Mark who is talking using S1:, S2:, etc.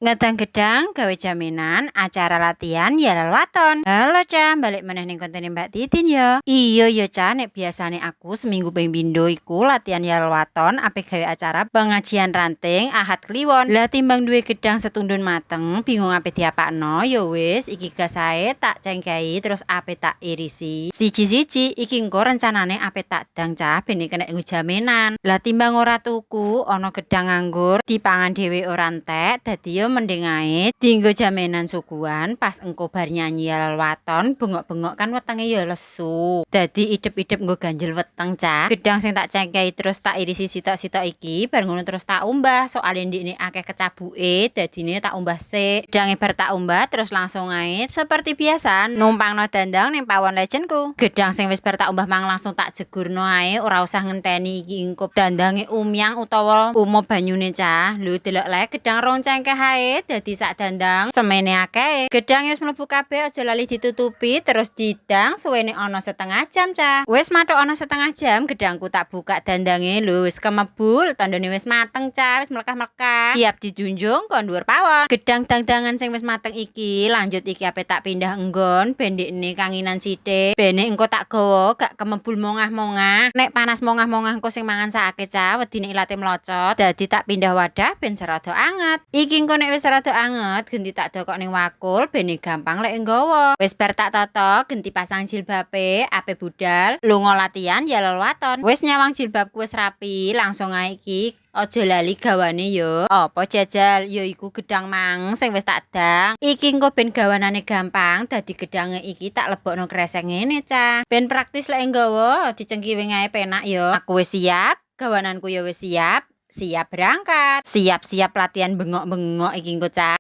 S1: Ngedang gedang gawe jaminan acara latihan ya waton. Halo, Cah, balik meneh ning kontene Mbak Titin ya. Iya ya, Cah, nek biasane aku seminggu ping pindho iku latihan yalal waton ape gawe acara pengajian ranting Ahad Kliwon. Lah, timbang duwe gedang setundun mateng, bingung ape diapakno, ya wis iki gas ae tak cengkehi terus ape tak irisi. Siji-siji iki engko rencanane ape tak dang, Cah, ben kena nggo jaminan. Lah, timbang ora tuku, ana gedang nganggur dipangan dhewe ora entek, dadi yo mending ae dienggo jaminan suguhan pas engko bar nyanyi yalal waton bengok-bengok kan wetenge ya lesu. Dadi idep-idep nggo ganjel weteng, Cah. Gedang sing tak cengkehi terus tak irisi sitok-sitok iki bar ngono terus tak umbah, soale ndikne akeh kecabuke, dadine tak umbah sik. Gedange bar tak umbah terus langsung ae seperti biasa numpangno dandang ning pawon legendku. Gedang sing wis bar tak umbah mang langsung tak jegurno ae, ora usah ngenteni iki engko dandange umyang utawa umob banyune, Cah. Lho, delok le, gedang rong cengkeh ae dadi sak dandang semene akeh. Gedang wis mlebu kabeh, aja lali ditutupi terus didang suwene ana setengah jam, Cah. Wis mathuk ana setengah jam, gedangku tak buka dandange. Lho, wis kemebul, tandane wis mateng, Cah, wis mlekah-mlekah. Siap dijunjung kon dhuwur pawon. Gedang dangdangan sing wis mateng iki lanjut iki ape tak pindah enggon ben ndekne kanginan sithik. Bene engko tak gawa gak kemebul mongah-mongah. Nek panas mongah-mongah engko sing mangan sakake, Cah, wedine ilate mlocot. Dadi tak pindah wadah ben serada anget. Iki engko nek wis rada anget genti tak dokok ning wakul bene gampang lek nggawa. Wis bar tak tata, genti pasang jilbabe ape budal lunga latihan yalal waton. Wis nyawang jilbabku wis rapi, langsung ae iki aja lali gawane yo. Apa jajal? Ya iku gedang mang sing wis tak dang. Iki engko ben gawanane gampang, dadi gedange iki tak lebokno kresek ngene, Cah. Ben praktis lek nggawa, dicengkiwing ae penak yo. Aku wis siap, gawananku ya wis siap. Siap berangkat. Siap-siap latihan bengok-bengok iki engko, Cah.